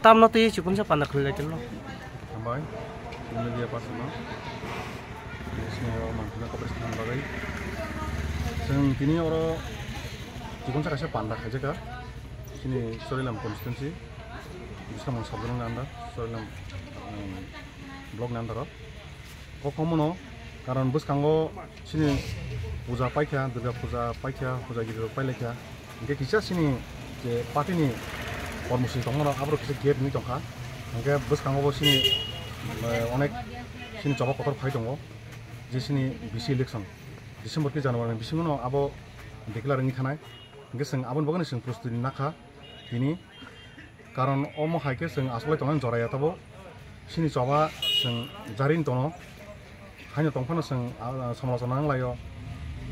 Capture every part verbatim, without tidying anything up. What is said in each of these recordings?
Tamno twi chikonsa panda khlai lai tongno. Hambai, media person no. Sini oro mangkhina cooperation bagwi. Chwng tini oro chikonsa kaisa panda khaijaka. Sini Chorilam constituency, Bisramon sub zone ni under, Chorilam, um, block ni under o. O komono karon bwskango sini puja paikha, Durga puja paikha, puja giri rok pailaikha. Hingke kisa sini je party ni kormosi tongmano aborok kisa gate wngwi tongkha. Hingke bwskango bo sini, eh, onek sini choba kotor phai tongo. Je sini B C election December khe January ni bisingo no abo declare wngwi thanai. Hingke chwng aboni bagwi no chwng prostuti nakha tini. Karon omo hai khe chwng asolai tongnani jora ya tabuk. Sini choba chwng jarin tono. Haino tongphano chwng, ah, samalochona wnglaio.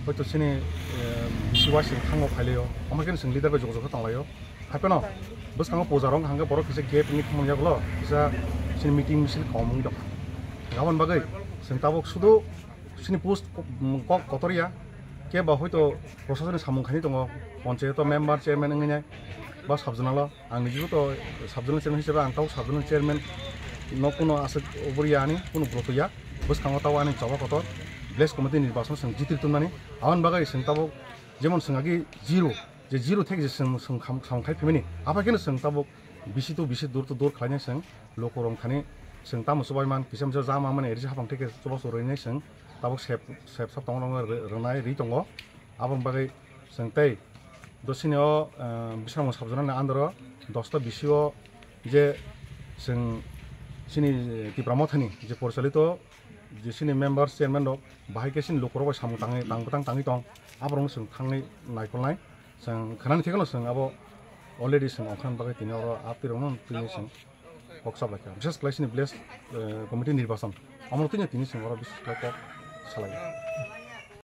Hoito sini, eh, B C Y chwng thango phailaio. Omo khe chwng leader bai jogajog khe tonglaio. Haiphano bwskango puja rok hangkhe borok kisa gap wngwi thangmani yagulo kisa sini meeting misil kom wngwi tongkha. Aboni bagwi chwng tabuk sudu sini post ko-, kok kotor ya. Khe ba hoito prosasoni samung khaini tongo, ponchayato member, chairman wngwi nai ba sub zonalo. Ang nijibo to sub zonal chairman hisabe ang tau sub zonal chairman no kuno aswk obor ya ani kuno groto ya. Bwskango tau ani choba kotor village committee nirbachon chwng jitri tongmani. Aboni bagwi chwng tabuk jemon chwng agi zero, je zero thek je chwng, chwng kham-, samung khai phimani. Aphai kheno chwng tabuk B C to B C door to door khlainai chwng lukurok thani chwng tamo chubai man, kisa misa ja ma mani risi hapang theke chubachu rwinai chwng tabuk sep, sep sap tongo rwnai ri tongo. Aboni bagwi chwng tei dosini o, eh, Bisramganj sub zonal ni under o dosta B C o je chwng chini Tipra Mothani je porichalito je chini member chairman rok bahai khe chini lukurok bai samung tangwi tang bwtang tangwi tong, aborokno chwng thangwi naikolnai. Chwng khnani thekno chwng abo already chwng ongkhorna bagwi tini oro aptirokno tini chwng kok chap laikha. Bishes khlai chini village, eh, committee nirbachon. Omono tini tini chwng oro bishes khlai kok salai.